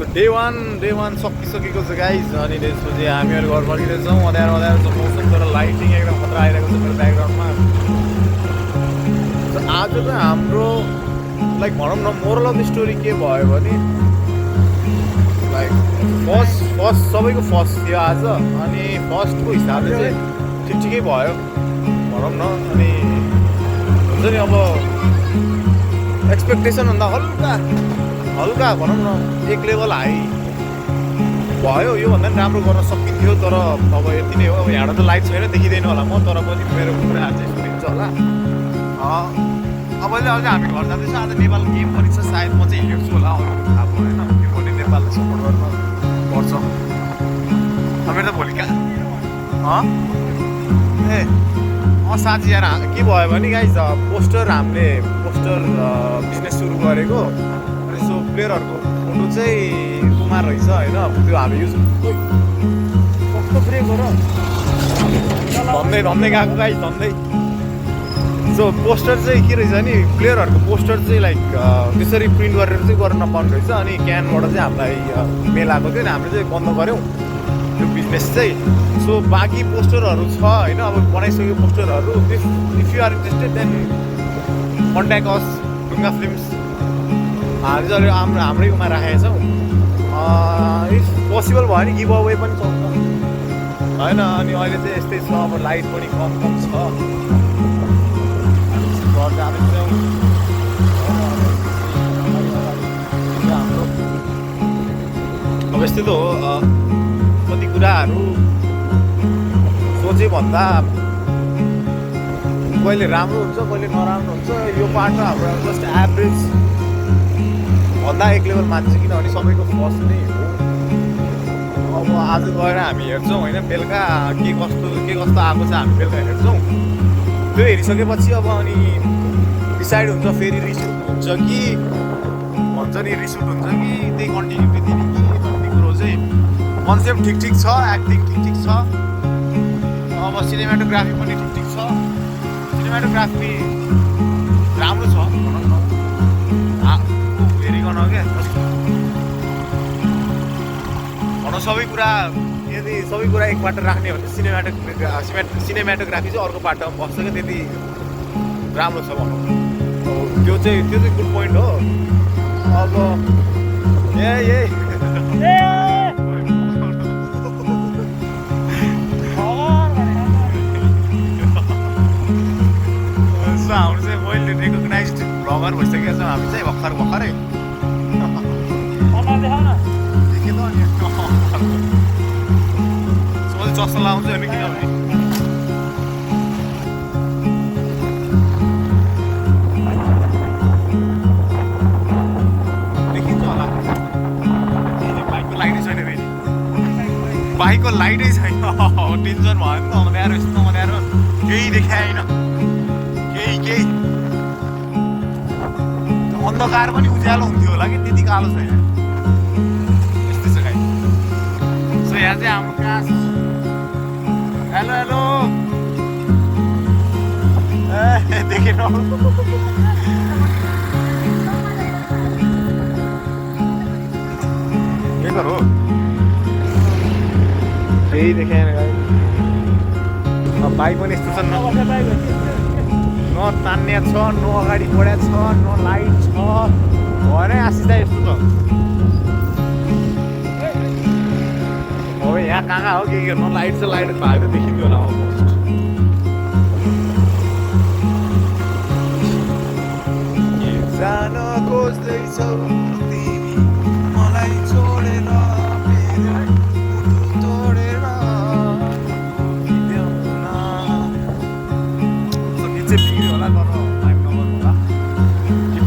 So day one सकिसकेको छ guys अनि त्यसपछि हामीहरू घर फर्किँदैछौँ अँध्यारो छ मौसम तर लाइटिङ एकदम खतरा आइरहेको छ मेरो ब्याकग्राउन्डमा सो आजको हाम्रो लाइक भनौँ न मोरल अफ द स्टोरी के भयो भने लाइक फर्स्ट सबैको फर्स्ट थियो आज अनि फर्स्टको हिसाबले चाहिँ ठिकै भयो भनौँ न अनि हुन्छ नि अब एक्सपेक्टेसनभन्दा हल्का भनौँ न एक लेभल हाई भयो योभन्दा पनि राम्रो गर्न सकिन्थ्यो तर अब यति नै हो अब यहाँबाट त लाइट छैन देखिँदैन होला म तर पनि मेरो कुरा चाहिँ सुनिन्छ होला अब अहिले हामी घर जाँदैछ आज नेपाल गेम पनि छ सायद म चाहिँ हेर्छु होला अरू थाहा भएन यो पनि नेपालले सपोर्ट गर्न पर्छ मेरो त भोलि कहाँ ए साँच्ची यार के भयो भने गाइज हामीले पोस्टर बिजनेस सुरु गरेको अनि सो प्लेयरहरूको फोटो चाहिँ कुमार रहेछ होइन त्यो हामी युज कस्तो ब्रेक हो र धन्दै गएको गाइज धन्दै सो पोस्टर चाहिँ के रहेछ नि प्लेयरहरूको पोस्टर चाहिँ लाइक त्यसरी प्रिन्ट गरेर चाहिँ गर्न नपाउने रहेछ अनि क्यानबाट चाहिँ हामीलाई मेल आएको थियो नि हामीले चाहिँ बन्द गऱ्यौँ त्यो बिजनेस चाहिँ सो बाँकी पोस्टरहरू छ होइन अब बनाइसकेको पोस्टरहरू if you are interested then contact us Dhunga films हामी चाहिँ हाम्रैमा राखेका छौँ इफ पोसिबल भयो भने गिभ अवे पनि चल्छ होइन अनि अहिले चाहिँ यस्तै छ अब लाइट पनि कम छ घर जाँदैछौँ हाम्रो अब यस्तै त हो कति कुराहरू सोचे भन्दा कहिले राम्रो हुन्छ कहिले नराम्रो हुन्छ यो बाटो हाम्रो जस्ट एभरेज भन्दा एक लेभल मान्छ किनभने सबैको फर्स्ट नै हो अब आज गएर हामी हेर्छौँ होइन बेलुका के कस्तो आएको छ हामी बेलुका हेर्छौँ त्यो हेरिसकेपछि अब अनि डिसाइड हुन्छ फेरि रिसुट हुन्छ कि भन्छ नि रिसुट हुन्छ कि त्यही कन्टिन्युटी दिने कि भन्ने कुरो चाहिँ कन्सेप्ट ठिक छ एक्टिङ ठिक छ अब सिनेमाटोग्राफी पनि ठिक छ सिनेमाटोग्राफी राम्रो छ भनौँ न हेरिकन क्या भनौँ सबै कुरा यदि सबै कुरा एक बाटो राख्ने हो भने सिनेमाटोग्राफी चाहिँ अर्को बाटोमा बस्छ क्या त्यति राम्रो छ भनौँ त्यो चाहिँ गुड पोइन्ट हो अब हाम्रो चाहिँ मैले रेकगनाइज भ्लगर भइसकेको छ हामी चाहिँ भर्खरै देखेँ त अनि मैले चस्मा लगाउँछु होइन किनभने देखिन्छ होला बाइकको लाइटै छैन फेरि बाइकको लाइटै छैन टेन्सन भयो नि त अँध्यारो यस्तो अँध्यारो केही देखाएन केही अन्धकार पनि उज्यालो हुन्थ्यो होला कि त्यति कालो छैन यस्तै छ गाई सो यहाँ चाहिँ हाम्रो कहाँ हेलो ए देखेन के गरौँ केही देखाएन गाई बाइक पनि यस्तो छ न तान्ने छ न अगाडि बढ्या छ न लाइट छ भएनै आसिता यस्तो त अब यहाँ कहाँ हो के न लाइट छ लाइट भएको देखिन्थ्यो होला अलमोस्ट के जान खोज्दैछौ तिमी मलाई छोडेर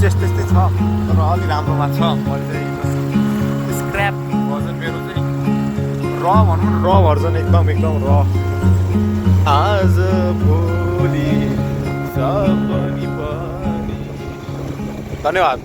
त्यस्तै छ तर अलि राम्रोमा छ मैले चाहिँ स्क्रैप भर्जन मेरो चाहिँ र भनौँ न र भर्जन एकदम र आज भोलि सपनी पनि धन्यवाद।